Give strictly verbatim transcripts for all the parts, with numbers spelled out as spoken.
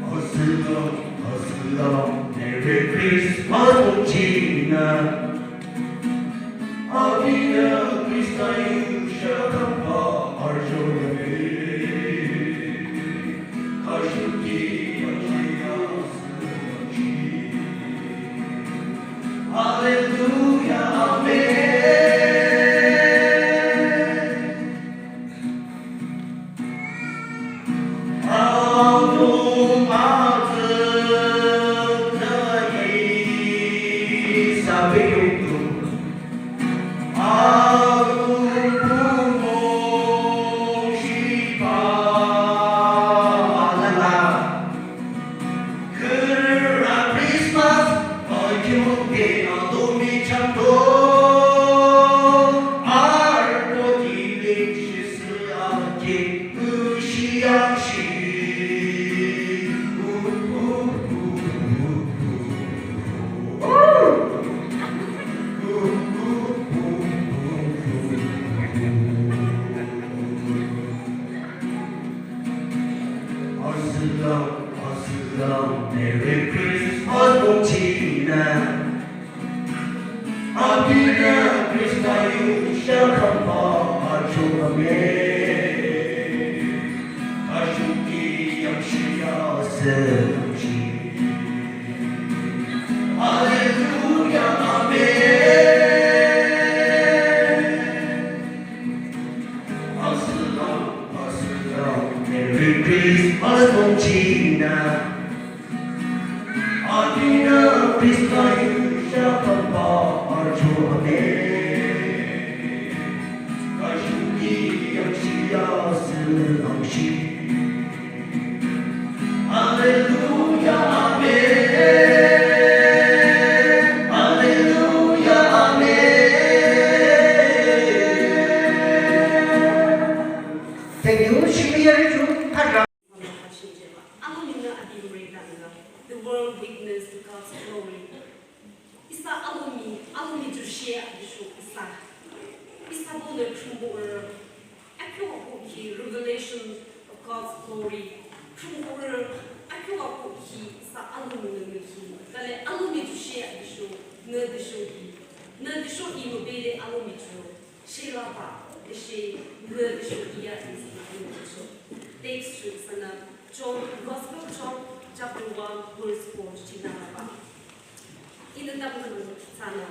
Asülang, asülang, Merry Christmas, Bongchina. Abinü Khrista yu shakangba arjolemi. Kashuki yangshia sülangshi. Hallelujah, amen. Asülang, asülang, Merry Christmas, Bongchina. Abinü Khrista yu shakangba arjolemi. Kashuki yangshia sülangshi. Hallelujah, amen. Asülang, asülang, Merry Christmas, Bongchina. Abinü Khrista yu shakangba arjolemi. Kashuki yangshia sülangshi. Hallelujah, amen. Hallelujah, amen. Thank you. Shimiyari ju kara. Alomi nü api mürida nü, the world witness to God's glory. Isa alomi, alomi jushe api sho isa. Isa bonü Thrünpuh rü, akhiukhi revelation of God's glory. Thrünpuh rü, akhiukhi isa alomi nü miki. Kale alomi jushe api sho, nü tüsho i. Nü tüsho i mübele alomi ju. Shilaba, tüshe, nü tüsho iya isa nü tüsho. Text shu isa nü, John, Gospel John, chapter one, verse four, chinalaba. Inü tamkhüntamnü thsüna.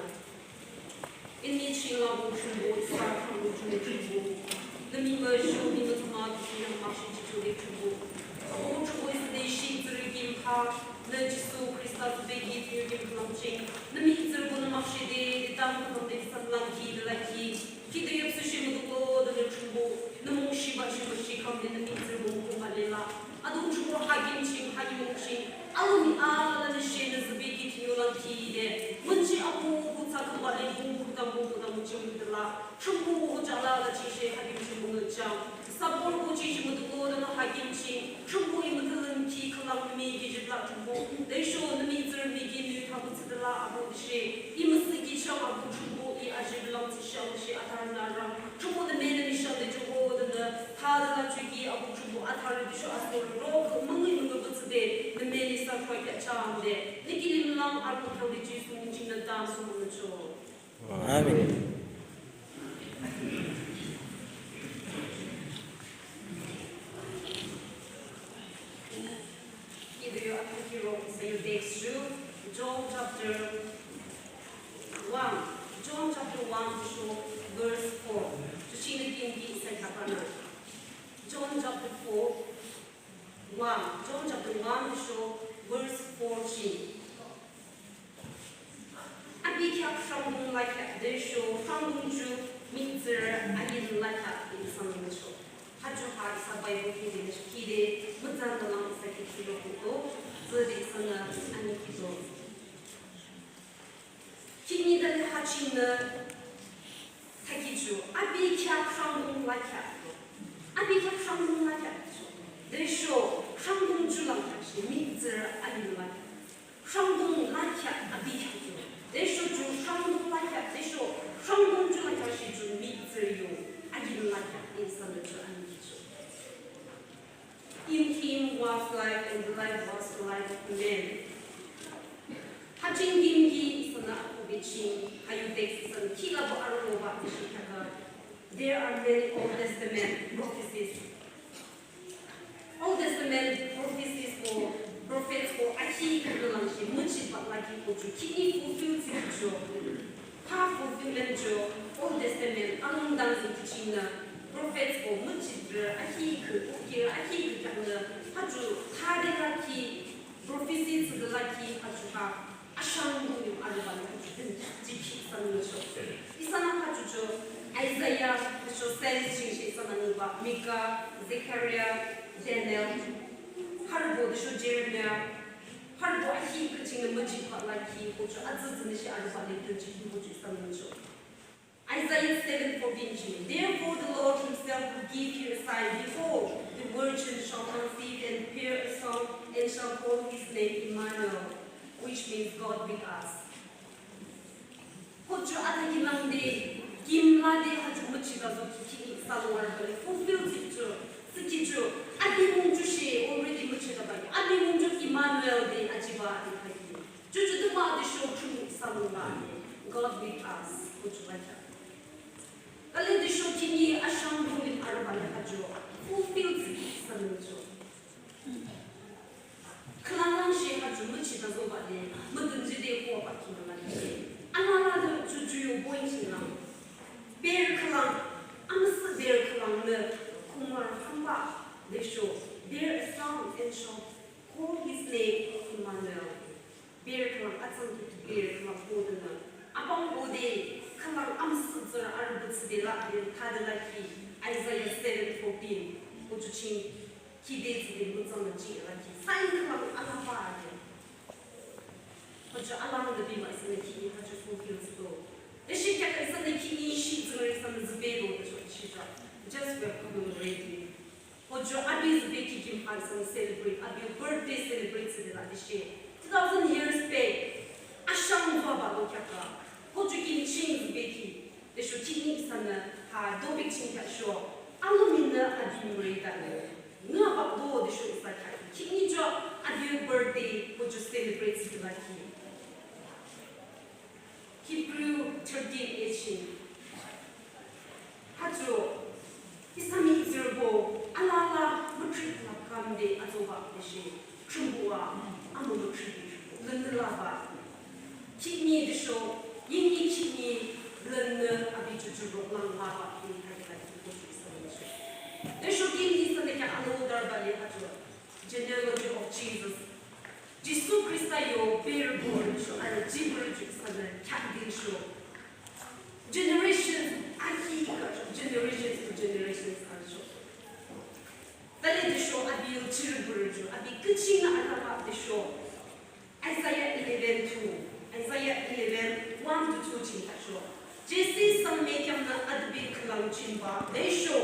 Inü ching labuh Thrünpuh, isa khülang ju Thrünpuh. Nü mihmüsho, mihmüthsüma, tüsho nü makshe jihchode Thrünpuh. Abuh Thrünpuh, isa de shi tsüri kim kha, nü Jisu Khrista tsübe ki tsüri kim khülang ching. Nü mihtsürübo nü makshe de, de tamkhüntamnü de isa lungki, de laki. Khide yüpsüshe müdüklo, de nü Thrünpuh. Nü mungshi bashi müshi kamde nü mihtsürübo mung balela. Ato Thrünpuh ha kim ching, ha kim mung ching. Alomi alala nü she nü zübe ki tinyo lungki de. Münchi abuh kuthsa kambale buh kutam buh kutam ching müdüla. Thrünpuh kuthsa alala chishe ha kim ching müngüchang. Isa borü kuchi ching müdüklo de nü ha kim ching. Thrünpuh i müdülümki khülang mi ki jibla Thrünpuh. Tüsho nü mihtsürü miki nü thabuh thsüdüla abuh tüshe. I müsühki chang abuh Thrünpuh i ajibilang thsüshang tüshe atarü nü arang. Thrünpuh nü menü mishang de joko de nü. Thade la chuki abuh Thrünpuh atarü tüsho asorü ro kü müngi müngi butsüde nü meni sa khua kya chang de. Nü kilim lang arung kang de Jisu mung ching nü dam sumang nü cho. Amen. Kido yo akhaki ro isa yo text shu, John chapter one. John chapter one, shu verse four. Shu ching de kim ki isa kapana. John chapter four, one. John chapter one, shu verse four ching. lakheah, tüsho rhangdung ju mihtsürü ayin lakheah de isanü ngüchoh. Ha ju ha isa Bible ki de nüsho ki de mütsan de lang isa ki ki lo kuto, tsü de isanü ani ki lo. Khihni de ha chingnü thakhi ju, api kheak rhangdung lakheah. Api kheak rhangdung lakheah. Tüsho rhangdung ju lang kheak shi mihtsürü ayin lakheah. Rhangdung lakheah api kheak ju. Tüsho ju rhangdung lakheah, tüsho rhangdung ju lakheah shi ju mihtsürü yu ayin lakheah, isanü ju ani ki ju. In him was life, and the life was the light of men. Ha ching kim ki isanü akhubi ching, ha yu text isanü ki la bo arübo ba shi kaka. There are many Old Testament prophecies. Old Testament prophecies ko, prophets ko, ahi kürü lang shi, müchi ba laki ko ju, khihni fulfill thsüki ju. Ha fulfillment ju, Old Testament, alungdang thsüki chingnü, prophets ko, müchi drü, ahi kü, ukir, ahi kü kyangnü, ha ju, ha de laki, prophecy thsüde laki, ha ju ha. Ashang mung yung arüba ni ha ju din jikhi isanü ngüchoh. Isanü ha ju ju Isaiah, tüsho Psalms ching shi isanü ngüba, Micah, Zechariah, Daniel, harübo tüsho Jeremiah, harübo ahi kü chingnü müjipha lakhi, ha ju atsü tsünü shi arüba ni din jikhi ha ju isanü ngüchoh. Isaiah seven fourteen, Therefore the Lord himself will give you a sign. Behold, the virgin shall conceive and bear a son, and shall call his name Emmanuel, which means God with us. Ha ju athakhi nangde, kim lade ha ju müchi gazo ki ki salwar bale fulfill thsüki ju, thsüki ju, api mung ju shi already müchi gabale, api mung ju Emmanuel de ajiba api thakhi. Ju ju tümü tüsho Thrünpuh isanü la, God with us, ha ju lakheah. Kale tüsho khihni ashang mung yung arüba ni ha ju, fulfill thsüki isanü ju. Khülang lang shi ha ju müchi gazo bale, müdünjide ko ba ki nü la shi. Anala de ju ju yo point ching lang. Bear khülang, amüsüh bear khülang nü, kumar hamba, tüsho, bear a son and shall call his name Emmanuel. Bear khülang atsang ki bear khülang ko de nü. Apang ko de khülang amüsüh tsürü arübo thsüde la de thade lakhi Isaiah seven fourteen. Ha ju ching ki de thsüde mütsan la ji lakhi. Sign khülang alaba de. Ha ju alang de bima isanü ki ha ju fulfill thsüdo. Tüshe kheak isanü khihni shi tsüngre isanü zübedo tüsho shi ja. Just we're commemorating. Ha ju api zübe ki kim ha isanü celebrate, api birthday celebrate thsüde la tüshe. Two thousand years back, ashang zobah lo kheak a. Ha ju kim ching zübe ki. Tüsho khihni isanü ha topic ching kheak sho. Alomi nü api mürida nü. Nü bak lo tüsho isa kheak. Khihni ju api birthday ha ju celebrate thsüde la ki. Hebrew thirteen eighteen. Ha ju, isa mihtsürübo, alala müthri la kamde azobah tüshe, Thrünpuh a, amüthri, lün nü labah. Khihni tüsho, yinmi khihni, lün nü api ju ju ro lang labah, yinmi ha ju la ki ko ju isa mihtsürü. Tüsho yinmi isanü kheak alo darbah le ha ju. Genealogy of Jesus. Jisu Khrista yo bearübo arüsho, arü jipürü ju isanü kheak de sho. Generations, ahi kheak sho, generations to generations arüsho. Tale de sho, api yo jipürü ju, api küching na arübah de sho. Isaiah eleven two. Isaiah eleven, one to two ching kheak sho. Jesse sangme kheaknü adubi khülang chingbah de sho,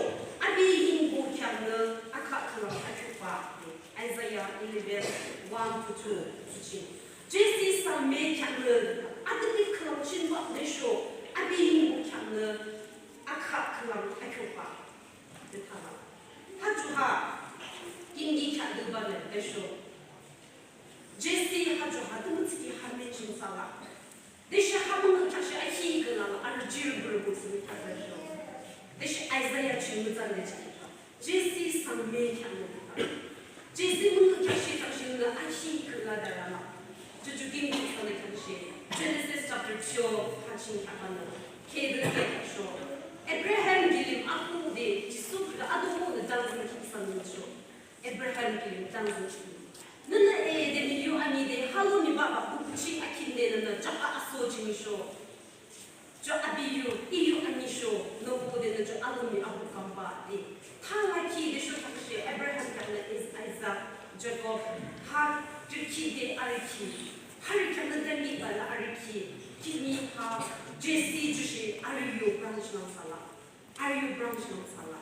api yingbo kheaknü akhah khülang akhiukbah. Isaiah eleven, one to two ching. Jesse sangme kheaknü adubi khülang chingbah de sho, api yingbo kheaknü akhah khülang akhiukbah. De thala. Ha ju ha, yinmi kheak de bale de sho. Jesse ha ju ha tümütüsho ha mention thsüla. Tüshe ha müngüh kheak shi ahi kü la la, arü jipürü müngühshe kheak de sho. Tüshe Isaiah ching mütsan de ching kheak. Jesse sangme kheaknü kheak. Jesse müngüh kheak shi kheak shi nü ahi kü la de rü la. Ju ju yinmi thsüla kheak shi. Genesis chapter twelve ha ching kheak nü. Khide kheak sho. Abraham kilim akhuhde, Jisu Khrista adobo nü dangzüng ki thsanung sho. Abraham kilim dangzüng ki. Nünü e de mi yu ani de halo mi baba kukuchi akin de nünü jaka aso ching sho. Ju api yu, I yu anisho, nü khode nü ju alomi abuh kambah de. Thalakhi de sho kheaküshe Abraham kheaknü Is-, Isaac, Jacob, ha trükhi de arükhi. Harü kheaknü David bala arükhi. Khihni ha Jesse jushe arü yo branch nang sala. Arü yo branch nang sala.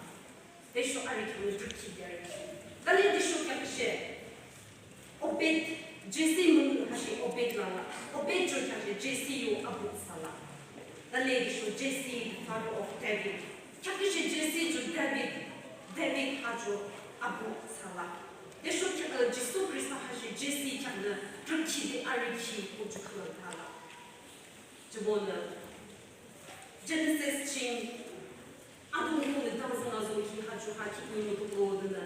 Tüsho arü kheaknü trükhi de arükhi. Tale tüsho kheaküshe Obed, Jesse mung hashe Obed lala. Obed ju kheaküshe Jesse yo abuh sala. Tale tüsho Jesse, the father of David. Kheaküshe Jesse ju David, David ha ju abuh sala. Tüsho kheak-, uh, Jisu Khrista hashe Jesse kheaknü trükhi de arükhi ko ju khülang thala. Jumonü Genesis ching Ato nung nü dangzüng azokhi ha ju ha khihni mutuklode nü.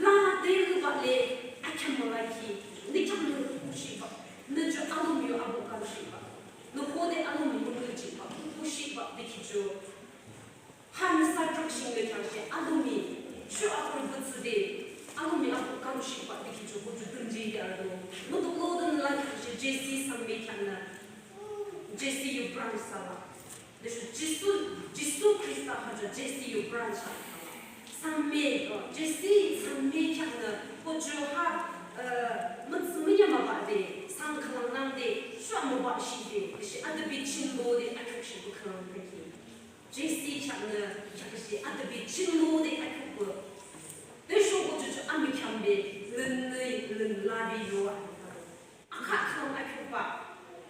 La de lubah le akheam mülakhi, nü kheaknü kushihbah, nü ju alomi yo abuh kamshihbah, nü khode alomi yo mülujihbah, kushihbah de khi ju. Ha nüsa trükshih nü kheaküshe alomi, shu akur butsüde, alomi abuh kamshihbah de khi ju, ko ju dünjide arüdo. Mutuklode nü la kheaküshe Jesse sangme kheaknü, Jesse yo branch sala. Tüsho Jisu, Jisu Khrista ha ju Jesse yo branch a. Sangme, uh, Jesse sangme kheaknü, ko ju ha, uh, mütsü müyamabah de, sang khülang nangde, shuamübah shide, tüshe adebi chinlode akhiukshihpü khülang thakhi. Jesse kheaknü, kheaküshe adebi chinlode akhiukpü. Tüsho ko ju ju amükheambe, lün nü, lün labi yo a. Akha khülang akhiukbah,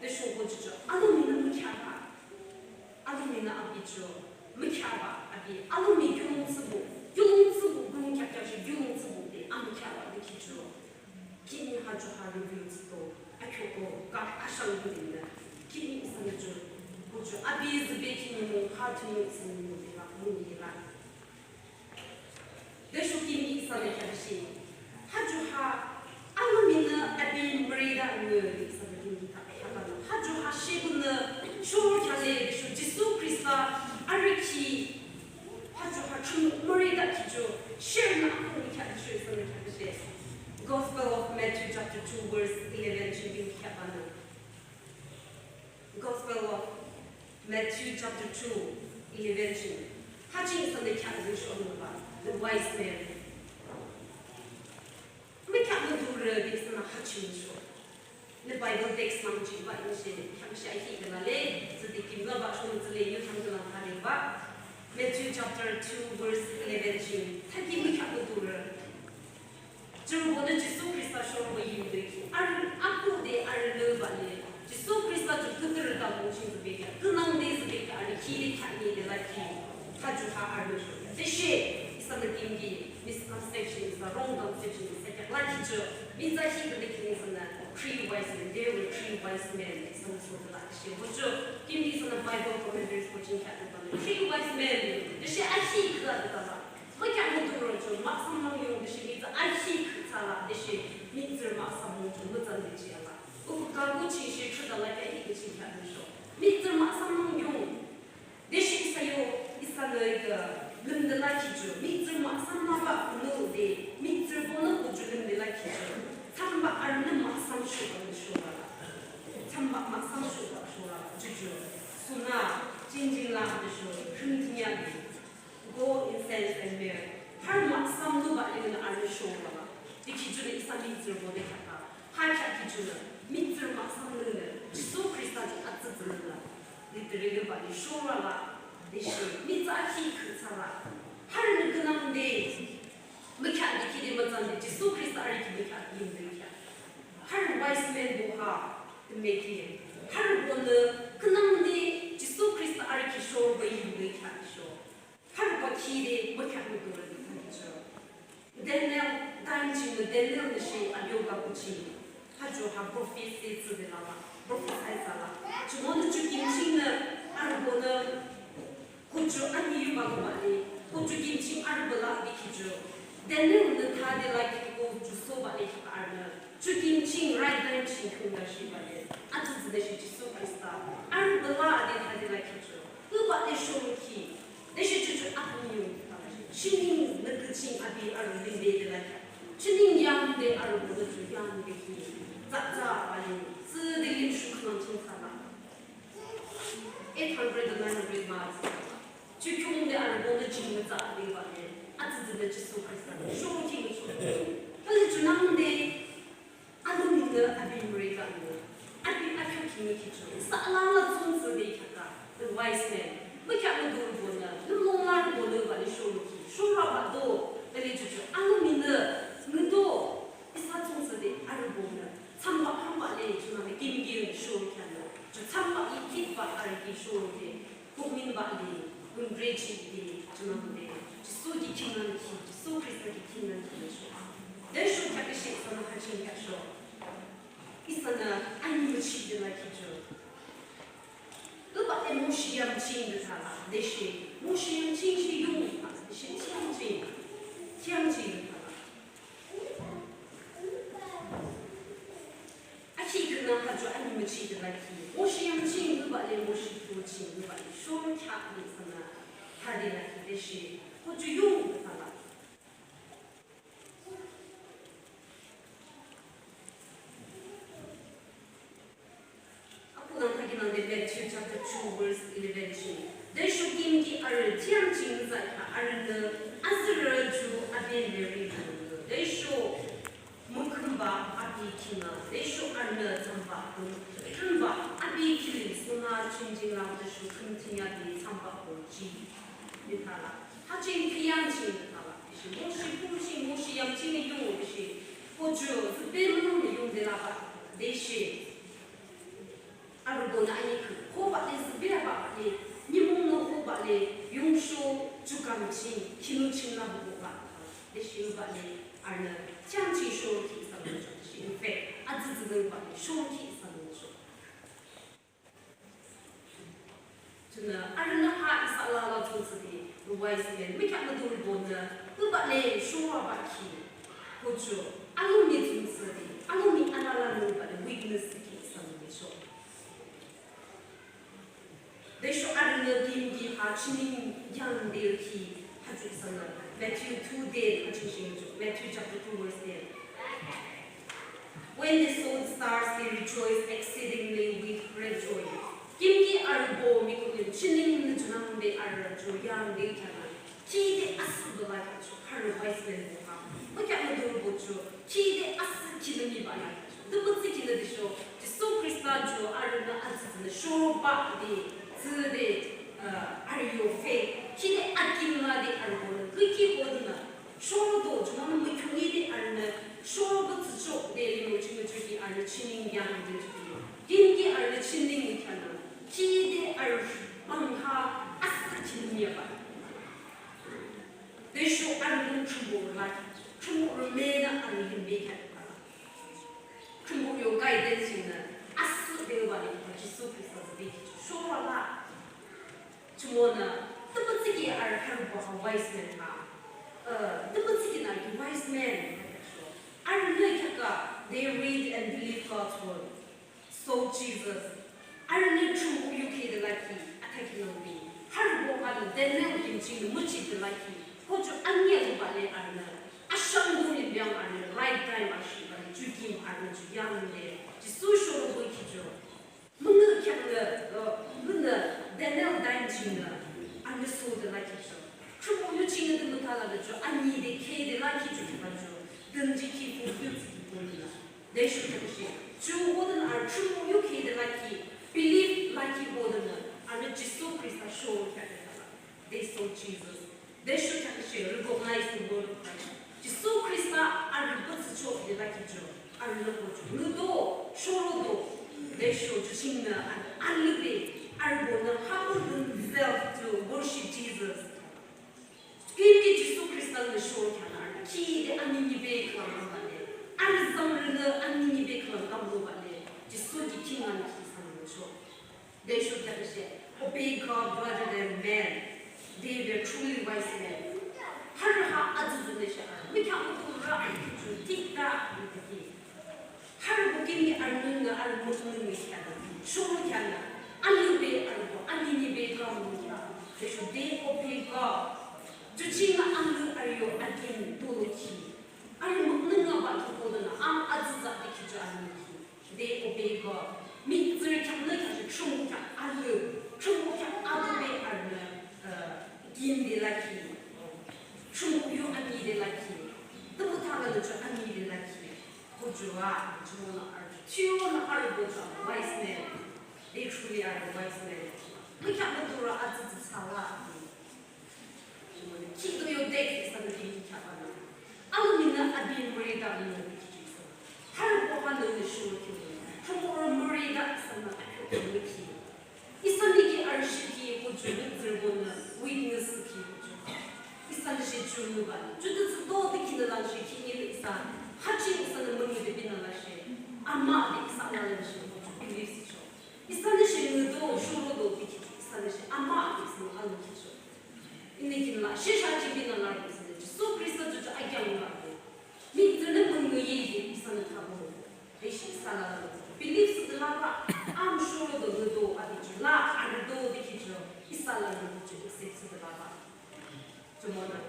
tüsho ko ju ju, alomi nü mükheahbah, alomi nü api ju, mükheahbah, api, alomi kiulongthsüpuh, kiulongthsüpuh, kiulong kheak kheaküshe kiulongthsüpuh de, amükheahbah de khi ju. Khihni ha ju ha reveal thsüdo, akhiukdo, ka ashang bulim nü. Khihni isanü ju, ko ju api zübe khihni mung ha thünio thsünio de la, mung de la. Tüsho khihni isanü kheaküshe. Ha ju ha, alomi nü api müreda nü isanü khihni ta kheaknü. Ha ju ha shepünü shor kheale tüsho Jisu Khrista arükhi. Ha ju ha chun müreda khi ju. Share nü akung kheak tüsho isanü kheaküshe. Gospel of Matthew chapter two verse eleven ching khihni kheaknü. Gospel of Matthew chapter two, eleven ching. Ha ching isanü kheak züsho nüba, the wise men. Mükheahmüdurü de isanü ha ching sho. Nü Bible text nang ching ba inüshe, kheaküshe ahi de la le, züde kim la ba sho nü züle yu thang de la ha de ba. Matthew chapter two verse eleven ching. Thakhi mükheahmüdurü. Jurübonü Jisu Khrista shorübo yimde ki, arü, akhuhde arü lübah le, Jisu Khrista ju küdürü dangpung ching zübekheah, künangde zübekheah, arü khide kheah nide lakhi, ha ju ha arü sho. Tüshe, isanü kimki, misconception, isa wrong conception, isa kheak lakhi ju, mihtsü khide kimki isanü, three wise men, there were three wise men, isanü sode lakhi she. Hoju, kimki isanü Bible commentaries ko ching kheak de banü, three wise men, tüshe ahi khüa de la. Mükheahmüdurü ju mahsamang yung tüshe mihtsü ahi khütsala tüshe mihtsürü mahsamang ju mütsande jihla. Uku kaku ching she khüta lakhi ahi kü ching kheaknü sho. Mihtsürü mahsamang yung. Tüshe isa yo, isanü ika lümde lakhi ju. Mihtsürü mahsamang ba nü de. Mihtsürübonü uju lümde lakhi ju. Thsambah arünü mahsam shuh arü shuh la. Thsambah mahsam shuh la shuh la. Ju ju. Suna, jingjing la de shuh. Khüm jinya de. Gold, incense and myrrh. Harü mahsam lubah le nü arü sho bala. Tüki junü isa mihtsürübo de kheahka. Ha kheak ki junü mihtsürü mahsam lünü Jisu Khrista ju atsütsü lüla. Literally lubah le sho bala. Tüshe mihtsü ahi khütsala. Harünü künangde mükheah de ki de mütsande Jisu Khrista arü ki mükheah de mükheah. Harü wise men bo ha de mükheah. Harübonü künangde Jisu Khrista arü ki sho bala mükheah sho. Harübo ki de mükheahmüdurü de kheahcho. Daniel time chingnü Daniel nü she ayoga kuchi. Ha ju ha prophecy thsüde lala, prophesy thsüla. Jumonü ju kim chingnü arübonü kuju ani yu bang bale, kuju kim ching arübo la de ki ju. Daniel nü thade lakhi kuju so bale ki arünü. Ju kim ching right time ching khungda shi bale. Atsütsü de shi Jisu Khrista. Arübo la de thade lakhi ju. Lubah le shomkhi. Tüshe ju ju aknü yung. Chining nü kü ching api arü limbe de la kya. Chining yamde arübo nü ju yamde ki. Tsatsa bale. Tsü de lim shu khang ching tsala. Eight hundred to nine hundred miles. Ju khiungde arübonü jing mütsa aliba le. Atsütsünü Jisu Khrista. Shorukhi mücho. Tali junangde alominü api müretsanü. Api akhiukhi mükhicho. Isa alala tsungtsüde kheaka. The wise men. Mükheak müdürübonü. Lümlung larübonü bale shorukhi. Shorabah do. Tali juju. Alominü. Ngüdo. Isa tsungtsüde arübonü. Thsambah hambah le junangde kimki shorukhianü. Ju thsambah ikhitbah arükhi shorukhi. Kukminbah le, kukminbah le, junangde, Jisu ki kingaünkhi, Jisu Khrista ki kingaünkhi le sho. Tüsho kheaküshe isanü ha ching kheaksho. Isanü animochide lakhi ju. Lubah le Moshi yam ching de thala, tüshe, Moshi yam ching shi yung, tüshe tiang ching, tiang ching de thala. Akhi künü ha ju animochide lakhi. Moshi yam ching ngübah le Moshi tu ching ngübah le. Shorukhi le isanü. Hade lakhi tüshe. Ho ju yung thala. Apunang ha kinangde Matthew chapter two verse eleven ching. Tüsho kimki arü tiang ching zakha arünü azürü ju api le ri. Tüsho mükümbah api kinga. Tüsho arünü thsambah kung. Künbah api kilim suna chingjing lang tüsho künting api thsambah kung ji. Mithala. Ha ching kiyang ching mithala. Tüshe Moshi pu ching Moshi yam ching yung tüshe. Ho ju zübe mülung yung de labah. Tüshe. Arübonü anikhüh, hobah le zübebah le, nimung nü hobah le, yungsho, jukam ching, kinu ching la hobah. Tüshe hobah le, arünü, tiang ching shorukhi isanü cho, tüshe in fact, atsütsü hobah le, shorukhi isanü cho. Junü, arünü ha isa alala tsungtsüde, the wise men, mükheak müdürübonü, hobah le, shorabah ki, ho ju, alomi tsungtsüde, alomi alalanü hobah le, weakness ki isanü cho. Tüsho arünü kimki ha chiningde yande ki ha ju isanü Matthew two ten ha ju shing ju Matthew chapter two verse ten. When they saw the stars, they rejoiced exceedingly with great joy. Kimki arübo miko lim chiningnü junangde arü ju yande kheanü. Khide asühbah lakhi cho, harü wise menbo ha. Mükheak müdürübo cho, khide asüh kinü mibah lakhi cho. Tümütüsho kinü tüsho, Jisu Khrista cho arünü atsütsünü shorobah de, tsüde, uh, arü yo faith. Khide akinlade arübonü, kükhi hodünü. Shorodo, junangnü mükheanü de arünü, shorobah tsücho de limo ching müchoki arü chining yande choki. Kimki arü chining mükheanü, khide arü bangha asüh kinü mibah. Tüsho arü lung Thrünpuh lakhi, Thrünpuh rümenü arü limbe kheahbah. Thrünpuh yo guidance chingnü asüh bebah le Jisu Khrista zübekhi shorabah. Jumonü, tümütüsho arü harübo ha wise men ha. Uh, tümütüsho arü wise men. Arünü kheaküa, they read and believe God's word. So Jesus, arünü Thrünpuh yu khide lakhi, athakhi nangde. Harübo ha Daniel kim chingnü müchide lakhi. Ho ju aniya lubah le arünü. Ashang du limbiang arünü right time ashibah le ju kim arünü ju yande. Jisu shorobah ki ju. Münü kheaknü, uh, münü Daniel time chingnü arünü sode lakhi ju. Thrünpuh yu chingnü de müthala de ju anide khide lakhi ju kheaküa ju. Dünji ki fulfill thsükhi ju nila. Tüsho kheaküshe, ju hodünü arü Thrünpuh yu khide lakhi, believe lakhi hodünü, arü Jisu Khrista show kheaküa thala. They saw Jesus. Tüsho kheaküshe, recognize the word of Christ. Jisu Khrista arü pütsüchoh de lakhi ju, arü lako ju. Ngüdo, shorodo. Tüsho ju chingnü arü, arü be, arübonü humble himself to worship Jesus. Kimki Jisu Khrista nü shorukhi nü arü khide aninibe khülang kambah le. Arü zangrünü aninibe khülang kambah le. Jisu ki kingaünkhi sancho. Tüsho kheaküshe, obey God rather than man. They were truly wise men. Harü ha atsütsü nü she arü. Mükheak mütürü arü ki ju tikta arü ki. Harübo kimki arünü arü müknü nü kheanü, shorukhi nü, alibe arübo, aninibe kheanü kheanü. Tüsho they obey God. Ju chingnü alibe arü yo akin tolokhi. Arü müknü ngübah ki hodünü, a atsütsü de ki ju akin ki. They obey God. Mihtsürü kheaknü kheaküshe Thrünpuh kheak alü. Thrünpuh Truly I am wise man. Mükheahmukhungrü atsütsü thsüla api. Khihni yo text isanü kim ki kheahbanü, alominü api müretahmünü bikhi ju isanü, harü kohanü nü shuhkhi, tümürü müretahsannü akhiukkhi. Isanü ki arüshihkhi kuju, mihtsürübonü witness thsükhi kuju. Isanü she ju mübah. Ju tütsü to de kinü lang she kinü isa. Ha ching isanü müngibe binü la she. Ama de isa lalashe kuju believe thsücho. Isanü she ngüdo, shurodo bikhi ju isanü she ama de isanü alokhicho. Inü kinü la she sha ching kinü la isanü Jisu Khrista ju ju akyang la de. Mihtsürünü müngibe isanü thabo. Reshi isa lala believe thsüde labah, am shurodo ngüdo api ju la, arüdo bikhi ju isa lala ju accept thsüde labah. Jumonü.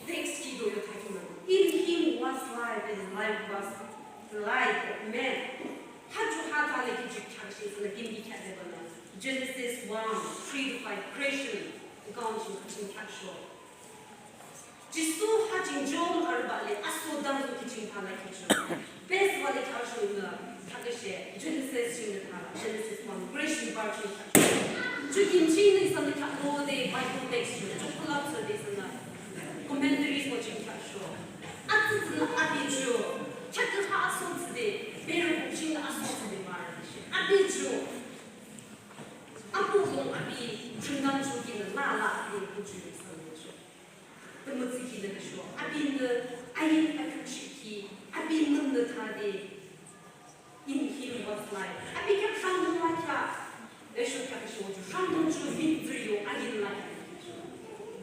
Text kido yo thakinü, "In him was life, and the life was the light of men." Ha ju ha thalakhi ju kheaküshe isanü kim ki kheahde banü, Genesis one, three to five, creation account ching kheaksho. Jisu ha ching John arübah le aso dangzüki ching thalakhi ju. Best wale kheaksho inü, kheaküshe Genesis chingnü thala, Genesis one, creation part ching kheaksho. Ju kim chingnü isanü kheaklode Bible text ching ju pull up thsüde isanü commentaries ko ching kheaksho. Atsütsünü api ju, kheakü ha aso thsüde, berü chingnü aso thsüde marüshe. Api ju, abuh lung api, chungnang chokinü lala api kuju isanü cho. Tümütüsho, apinü ayin akhiukshihkhi, api münnü thade, "In him was life." Api kheak sangdung lakheah, tüsho kheaküshe ju sangdung ju mihtsürü yo ayin lakheah.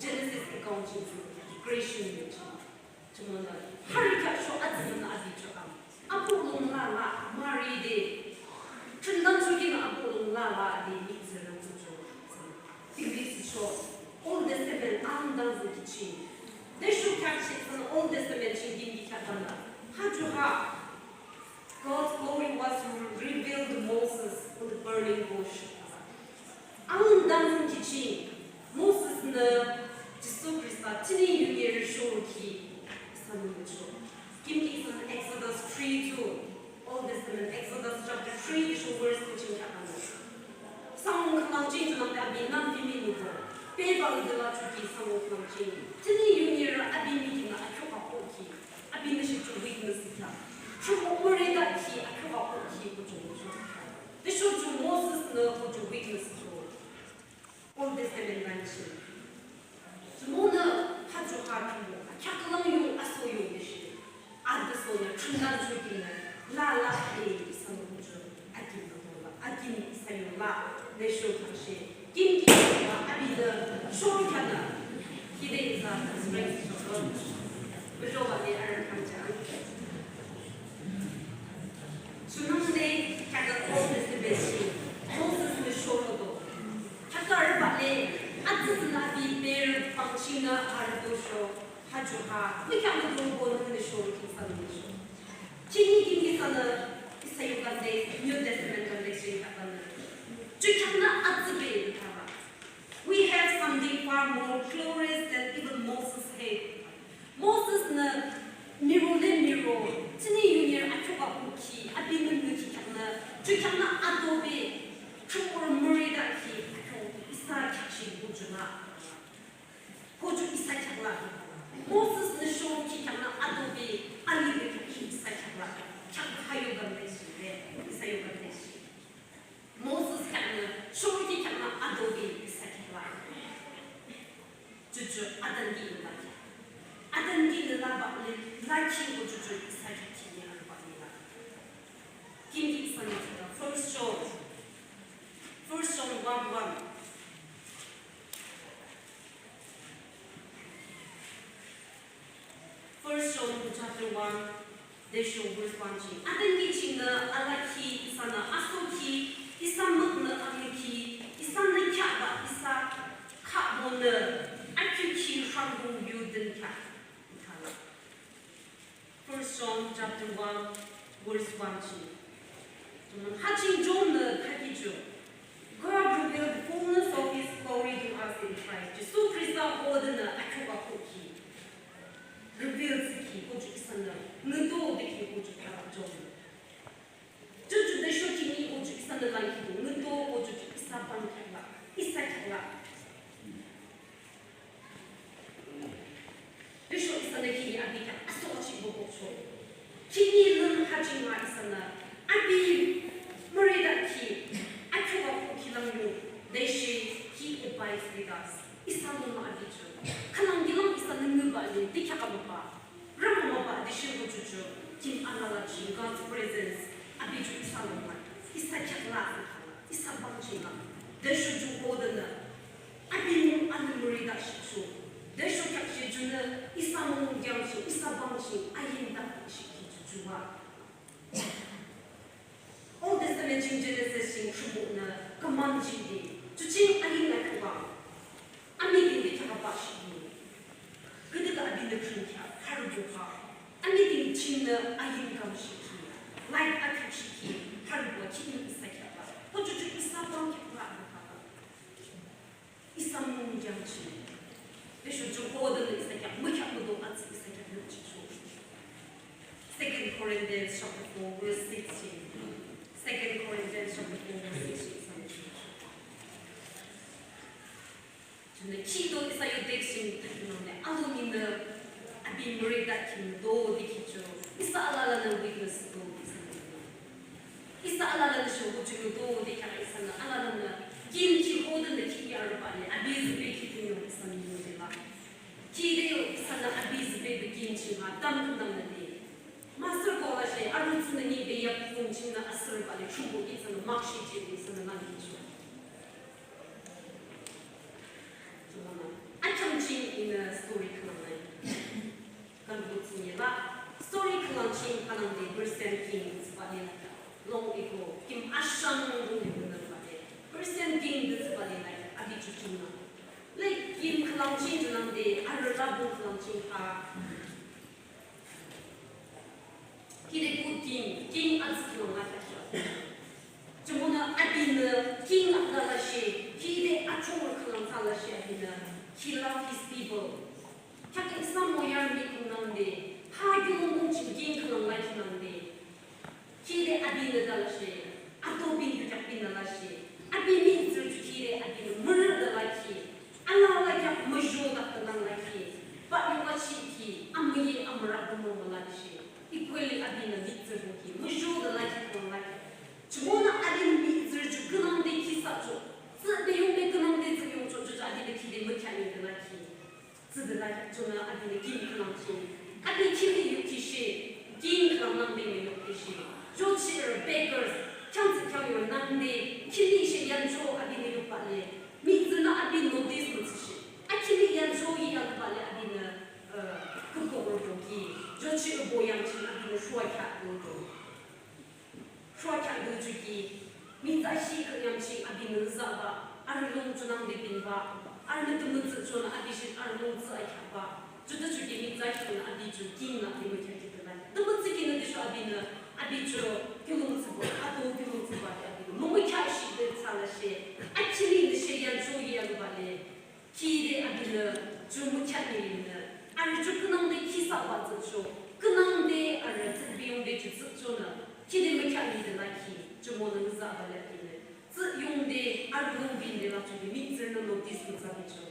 Genesis account ching, creation yo ching. Jumonü, harü kheaksho atsütsünü api ju am. Abuh lung lala, maride. Chungnang chokinü abuh lung lala de mihtsürü kuju. English cho, Old Testament, Alındangzüki ching. Tüsho kheakshe isanü Old Testament ching kim ki kheahbanü, ha ju ha, "God's glory was revealed to Moses on the burning bush." Alındangzüki ching, Mosesnü Jisu Khrista thüning yunirü shorukhi isanü ngücho. Kim ki isanü Exodus three two, Old Testament, Exodus chapter three, tüsho verse two ching kheahbanü, sangkung khülang ching junangde api nangpi miniko. Bebah ide la choki sangkung khülang ching, thüning yunirü api mikinü akhiukkhi, apinü she ju witness thsükhi. Thrünpuh müretahkhi akhiukkhi kuju ngücho. Tüsho ju Mosesnü kuju witness thsücho. Old Testament lang ching. Jumonü ha ju ha Thrünpuh, kheak khülang yung aso yung de shi. Adüsonü chungnang chokinü lala de isanü kuju akin adola, akin isa yola, tüsho kheakshe kim ki la apinü shorukheanü, hide isa strength shoro. Bujoba de arü kangchang. Junangde kheakü Old Testament ching, Mosesnü shorodo. Kheakü arübah le, atsütsünü api berü pang chingnü arüdo sho, ha ju ha, mükheahmüdobonü shorukhi isanü sho. Ching kim ki isanü, isa yo kande, New Testament kande ching kheakbanü, ju kheaknü atsübe thaba. We have something far more glorious than even Moses had. Mosesnü miro le miro, thüning yunirü akhiukkhi, apinü ngükhi kheaknü, ju kheaknü adobe, Thrünpuh müretahkhi akhiuk isa kheakchihpü ju la. Kuju isa kheak la. Mosesnü shorukhi kheaknü adobe, alibe kheakchihpü isa kheak la. Kheak ha yo kande shi le, isa yo kande shi. Moses kheaknü, shorukhi kheaknü adobe isa kheak la. Juju atanki nü lakheah. Atanki nü labah le, lakhi ko juju isa kheak ching arübah le la. Kim ki isanü thsüla, First John. First John one one. First John chapter one, tüsho verse one ching. Atanki chingnü alakhi isanü asokhi, isa müknü amükhi, isanü kheahbah isa khahbonü akhiukhi rhangdung yu dünkheak. Thala. First John chapter one, verse one ching. Ha ching John-nü thakhi ju, "God revealed the fullness of his glory to us in Christ." Jisu Khrista hodenü akhiukkhi reveal thsükhi kuju isanü ngüdo bekhi kuju thala John. Juju tüsho ching kuju isanü lakhi Bang kheak la, isa kheak la. Tüsho isanü khihni api kheak asühachihbah kukcho. Khihni lün ha ching la isanü api mürida ki, api wa ku kilim yung, tüshe ki advice leaders. Isa lung api cho. Khülang kilim isanü ngübah le, tüki kheak amübah. Rhangmübah tüshe kuchucho, kim alala ching God's presence, api ju isa lung la, isa kheak la, isa bang ching la, tüsho ju kodenü, api mung anü mürida shicho, tüsho kheak shi junü, isa mung yam ching, isa bang ching, ayin da shi ki ju ju wa. Old Testament ching Genesis ching Thrünpuhnü command ching di, ju ching ayin la kheak wa. Amiting de kheak abah shi di. Küdükhüh abinü khün kheak, harübo kheak. Amiting chingnü ayin kam shi ki. Light akheak shi ki, harübo ki ni isa kheak la. Kochucho isa bang kheak la, isa mung yam ching. Tüsho ju kodenü isa kheak, mükheak müdo atsü isa kheak nü chicho. Second Corinthians chapter four, verse sixteen. Second Corinthians chapter four, verse sixteen. Isa nü chicho. Junü kido isa yo text ching thakinangnü, alominü api mürida kim do de kicho. Isa alalanü witness do de isa nü. Isa alalanü sho kuchudo de kheak isanü alalanü. Kim ki kodenü ki yarübah le, api zübe ki tünyo isa nü yo de la. Ki de yo isanü api zübe de kim ching ha, tam kündangnü de. Master ko la she, arü tsünü ni de yap kung chingnü asürübah le, Thrünpuh isanü mak shi je de isanü lan kicho. Akheam ching inü story khülang nü. Kan bu tsünye la. Story khülang ching khülang de Persian king thsübah le. Long ago, kim ashang rung de bunü ba le. Persian king de thsübah le la. Api ju ching la. Le kim khülang ching khülang de, arü la bu khülang ching ha. Ki de good king, king atsü khülang la kheak. Jumonü abinü king atsa la she, ki de achung khülang thsa la she abinü, he love his people. Kheak isa mo yar mi kung nangde, ha yulung kung ching king khülang la ki nangde. Ki de abinü da la she, ato bin yu kheak bin la she, abi mihtsürü ju ki de abinü mürü da la ki, alala kheak müzho da khülang la ki, ba yu wa chi ki, amüyi amürak da mo la she. Equally abinü mihtsürü ki, müzho da la ki khülang la ki. Jumonü abinü mihtsürü ju künangde ki sa cho, tsü de yung de künangde tsü yung cho, ju abinü ki de mükheah ni de la ki. Tsü de la ki, junü abinü king khülang ching. Abi ki de yu ki she, king khülang nangde me yu ki she. Ju chi er beggars, khyang tsü khyang yo nangde, ki de she yan cho abinü yu ba le. Mihtsürünü abi notice mütsü she. A ki de yan cho yi yan ba le abinü, uh, kukuk ro ki. Ju chi er bo yang ching abinü shua kheak ro. Shua kheak du ju ki, mihtsü shi kheak yam ching abinü zaba, arü lung junangde binba, arünü tümütsü junü abi shi arü lung tsü akheakba. Ju de ju ki mihtsü kheak nü abi ju king la de mükheah ki de la. Tümütsü ki nü de sho abinü, abi ju kiulongthsüba, ato kiulongthsüba de abinü. Mümükheah shi de thsa la she, a ki de nü she yan cho yi yan ba le. Ki de abinü, ju mükheah nü yinü, arü ju künangde ki sa ba tsü cho, künangde arü tsü biyungde ju tsü cho nü, ki de mükheah nü de la ki, jumonü ngüza ba le abinü. Tsü yungde arü lung binde la cho de mihtsürünü notice mütsa bi cho.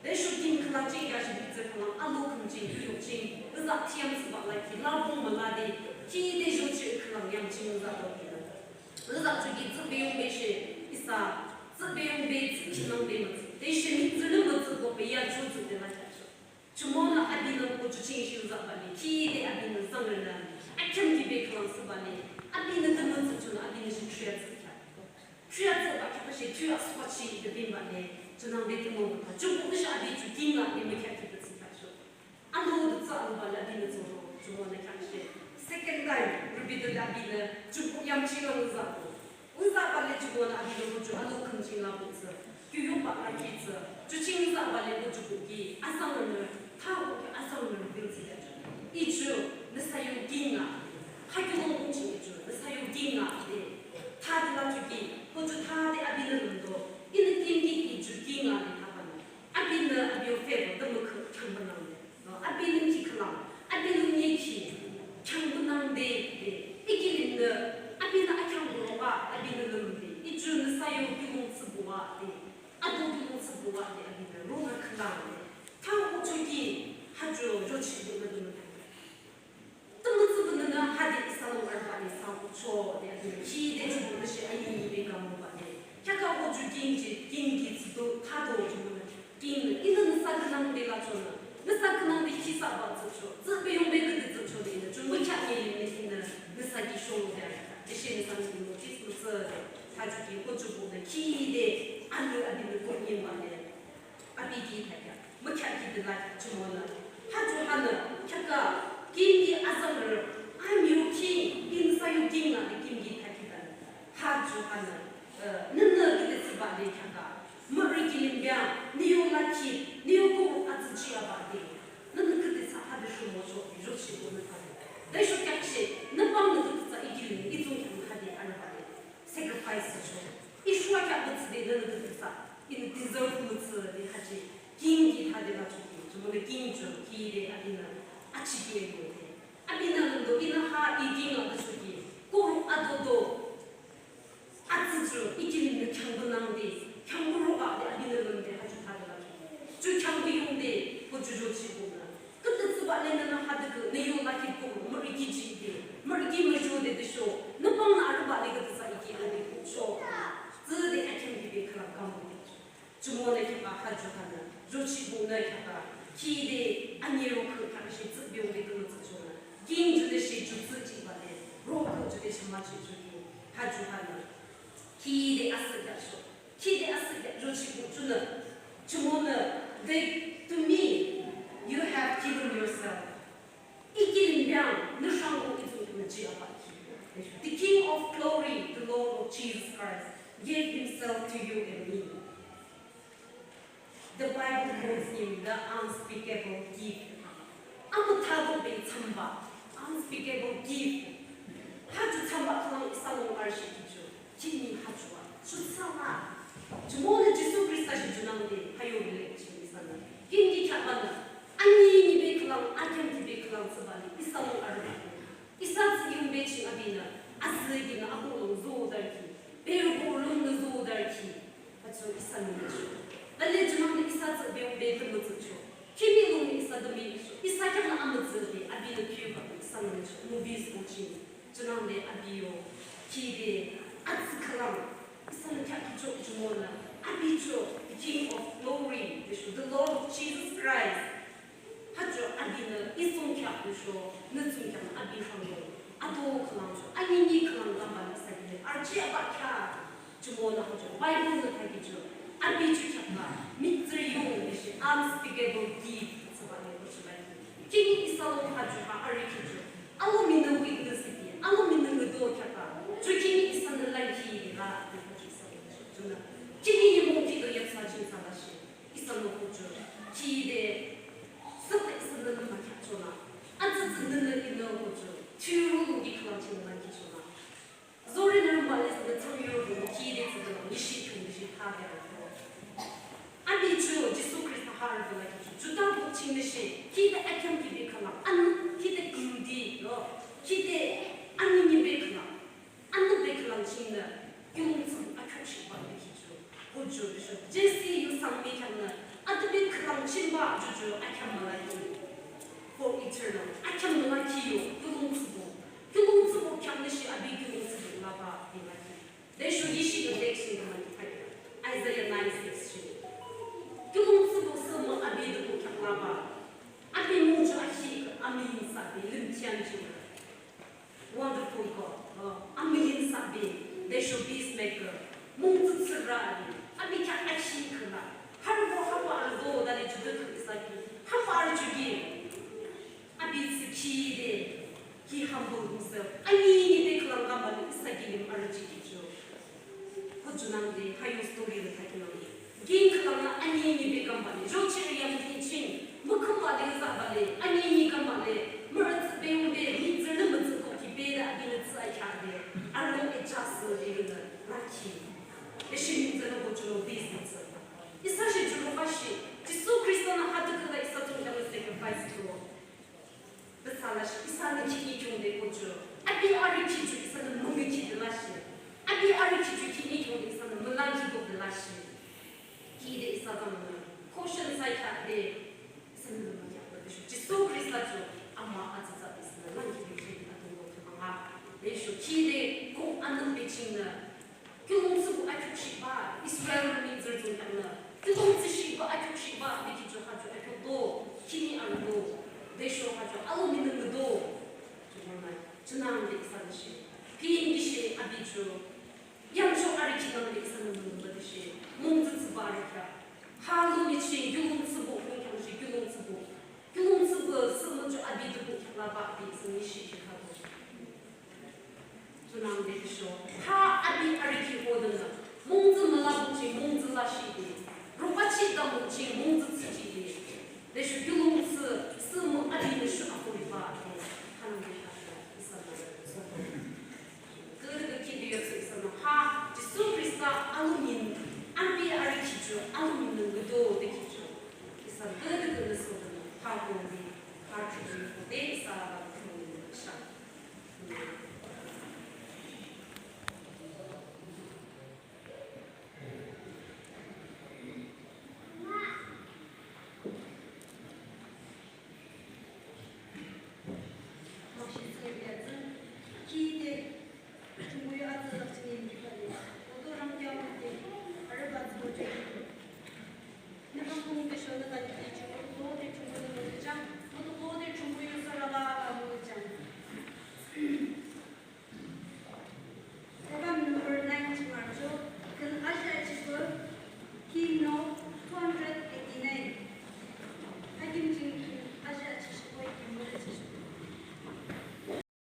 De sho king khülang ching ya shi mihtsürü khülang alo khüm ching, yu ching, ngüza thiyam tsü ba la ki, la bung mü la de, ki de ju chi khülang yam ching ngüza ba ki la. Ngüza ju ki tsü biyungde she, isa, tsü biyungde tsü chinangde mütsü. De she mihtsürünü mütsü ko be ya ju tsü de la ki cho. Jumonü abinü ko ju ching shi ngüza ba le, ki de abinü sangrünü, akheam ki be khülang sü ba le, abinü tümütsü junü abinü shi thriya tsü kheak. Thriya tsü ba kheak she thriya sü ba chi de bin ba le, junangde tümü ba kheak. Ju ko de shi abi ju king la de mükheah ki de tsü kheak cho. Alo de tsü alo ba le abinü tsü ro, jumonü kheak she. Second time, repeat de abinü, ju ko yam ching la ngüza ko. Ngüza ba le jumonü abinü ko ju alo khüm ching la ko tsü. Kyu yo ba la ki tsü. Ju ching ngüza ba le ko ju ko ki. Asangrünü, tha ko ki asangrünü bin tsü ya. I ju, nüsa yo king la. Ha kyu long kung ching i ju, nüsa yo king la de. Tha de la ju ki, ko ju tha de abinü lümdo. Inü king ki i ju king la de tha ba nü. Abinü abi yo favor tümü kü khyang banang de. Abinü ki khülang, abinü nyi ki khyang banang de de. I kilim de, abinü akhyang buro ba, abinü lüm de. I ju nüsa yo kiulongthsübo de, ato ki lung thsüpü wa de, apinü rora khülang de, thachoki, ha ju, ju chi de, na de, na de. Tümütsüpü nünü hade isa lung arübah le thsachoh de, apinü ki de ju nü she ani be kamobah de. Kheakü ho ju king ji, king ki thsüdo thado ju nü. King nü, inü nüsa künangde lachonü. Nüsa künangde ki thsübah thsüchoh. Thsübe yungbe küde thsüchoh de inü. Ju mükheah nü inü inü nüsa ki sholo de. Tüshe nüsa nü inü ki thsüchoh de. Thachoki ho ju bo nü ki de. Anü apinü ko nyinbah de. Api ki thakheah, mükheah ki de lakheah, jumonü. Ha ju hanü, kheakü, king ki azangrü, I'm your king, king sa yo king na de king ki thakheah. Ha ju hanü, eh, nünü ki de thsübah de kheakü. Mürü kilim bia, nü yo lakhi, nü yo ko atsü chi abah de. Nünü ki de thsa ha de shumochoh, yo chi ko nü thade. De sho kheak she, nü pang nü ki de thsa i kilim, i thsungkheak nü hade arübah de. Sacrifice cho. I shua kheak de thsüde nünü ki de thsa. Inü deserve mütsü de hachi. King ki thade lachoki. Jumonü king cho ki de apinü. Achi ki ego de. Apinü lümdo inü ha i king a de choki. Ko adodo. Atsü cho i kilim nü khyang bunang de. Khyang buro a de apinü lümde hachi thade lachoki. Cho khyang biyung de. Ko cho cho chi bunang. Kütü thsübah le nünü hadükü, nü yo lakhi ko, mürü ki chi de, mürü ki müjo de de sho, nü pang nü arübah le kütü thsa iki ade ko sho. Thsüde akhem ki be khülang kamode. Jumonü kheakü ha ju hanü, ju chi bunü kheakü, ki de, ani ro kü kheakü shi thsübe yungbe kümütsü chonü. King ju de shi ju thsü chibah le, ro kü ju de shima chi ju ki, ha ju hanü. Ki de asü kheak sho. Ki de asü kheak ju chi bu chonü. Jumonü, they, to me, you have given yourself. I kilim biang, nü shango i thsungkheak nü chi abah ki. The King of glory, the Lord of Jesus Christ, gave himself to you and me. The Bible calls him the unspeakable gift. Amüthado be thsambah, unspeakable gift. Ha ju thsambah khülang isa lung arüshihkhi ju. Khihni ha ju a. Shuthsang a. Jumonü Jisu Khrista shi junangde ha yo relate ching isanü. Khihni kheahbanü. Aninibe khülang, akheamkibe khülang thsübah le isa lung arübah. Isa thsü yungbe ching apinü. Azü kinü abuh lung zodarkhi. Berübo lung nü zodarkhi. Atsü isa nü nü sho. Lale junangde isa thsübe yungbe tümütsü sho. Khihni lung nü isa tümütsü sho. Isa kheaknü amütsü de. Apinü piu ba isa nü nü sho. Movies ko ching. Junangde api yo, ki de, atsü khülang, isanü kheak kicho jumonü, api cho, the King of glory, de sho, the Lord of Jesus Christ. Ha cho apinü, i thsungkheak de sho, nü thsungkheak api khülang yo, ato khülang cho, anini khülang kambah nü isa ki le, arüchi abah kheak. Jumonü ha cho, Bible nü thakhi cho, api cho kheaknü, mihtsürü yung de shi, unspeakable gift, thsübah le, ko thsübah le. Khihni isa lung ha cho ha arükhi cho, alomi nü witness ki, alomi nü ngüdo kheaknü, cho khihni isanü lakhi la, de ko cho isa lung cho, chonü. Khihni nimung kido yapsa ching thsüla shi, isa lung ko cho, ki de, sükle isanü nü makheak chonü. Atsütsü nünü inü ko cho, thiyuro lung ki khülang ching lakhi chonü. Zori nü rümba le sü thsangyo rü ki de thsüde la, nyishi khiung de shi tha de a ko. Api cho, Jisu Khrista ha arü de la ki cho, Juda buk ching de shi, ki de akheamkibe khülang, an, ki de kümdi lo, ki de aninibe khülang, aninibe khülang chingnü, yung thsang akheamshihbah de ki cho. Ho cho, de sho, Jesse yu sangmi kheaknü, atübe khülang chingbah ju cho, akheam müla ki. For eternal, akheam müla ki yo, kiulongthsüpuh. Kiulongthsüpuh kheaknü shi api kiulongthsüpuh labah de la ki. De sho yishi de text ni kama ni thakhi. Isaiah nine six shi. Kiulongthsüpuh sü mü api de ko kheak labah. Api mung cho ashi amüyinsahbe limtian cho. Wonderful God, uh, amüyinsahbe, de sho peacemaker, mungtsütsührü, api kheak ashi khüla, harübo hapa arü zo, dale ju de khüla isa ki, hapa arü ju ki, api thsü ki de, he humbled himself, aninibe khülang kambah nü isa kilim arüchikhi cho. Ho junangde, ha yo story nü thakhi nangde. King khülangnü aninibe kambah le, jochirü yam ki ching, mükhümbah le, müzahbah le, anini kambah le, mürü thsübe yungbe, mihtsürünü mütsü ko ki bede apinü thsü akheahde, arü lung adjust thsüde yunü lakhi. Eshi mihtsürünü ko chunü this mütsü. Isa shi chunü bashi, Jisu Khristanü ha thsükhi la isa thsungkheaknü sacrifice to. Besa lashi, isanü khihni khiungde ko cho. Api arü ki cho isanü mümükhi de lashi. Api arü ki cho khihni khiungde isanü mülangkhi ko de lashi. Satan nü question thsakhi de, isanü lümakheah tüsho Jisu Khrista ju ama atsütsü isanü langkhi de ki atungdo thüma nga. Tüsho ki de kung anam be chingnü kiulongthsüpuh akhiukshihbah Israel mihtsürü thsungkheaknü kiulongthsüshihbah akhiukshihbah de ki ju ha ju akhiukdo, khihni arüdo. Tüsho ha ju alomi nü ngüdo. Jumonü junangde isanü she, pinki she api ju yamcho arükhi nangde isanü müngühbah tüshe mungtsü thsübah arükheah. Ha alomi ching kiulongthsüpuh, mung kheaknü she kiulongthsüpuh, kiulongthsüpuh thsümütsü api ju mung kheak labah api isanü she ki hado. Junangde tüsho ha api arükhi hodenü mungtsü mülabuh ching mungtsü lashihde, rubachi dangbuh ching mungtsü thsüjihde, tüsho kiulongthsü thsümütsü apinü shu akuribah de hanangde ha isanü sodo. Küdükhüh ki de yo thsü isanü ha Jisu Khrista alomi, api arükhi ju alomi nü ngüdo de ki ju isanü küdükhüh nü sodo nü ha kung de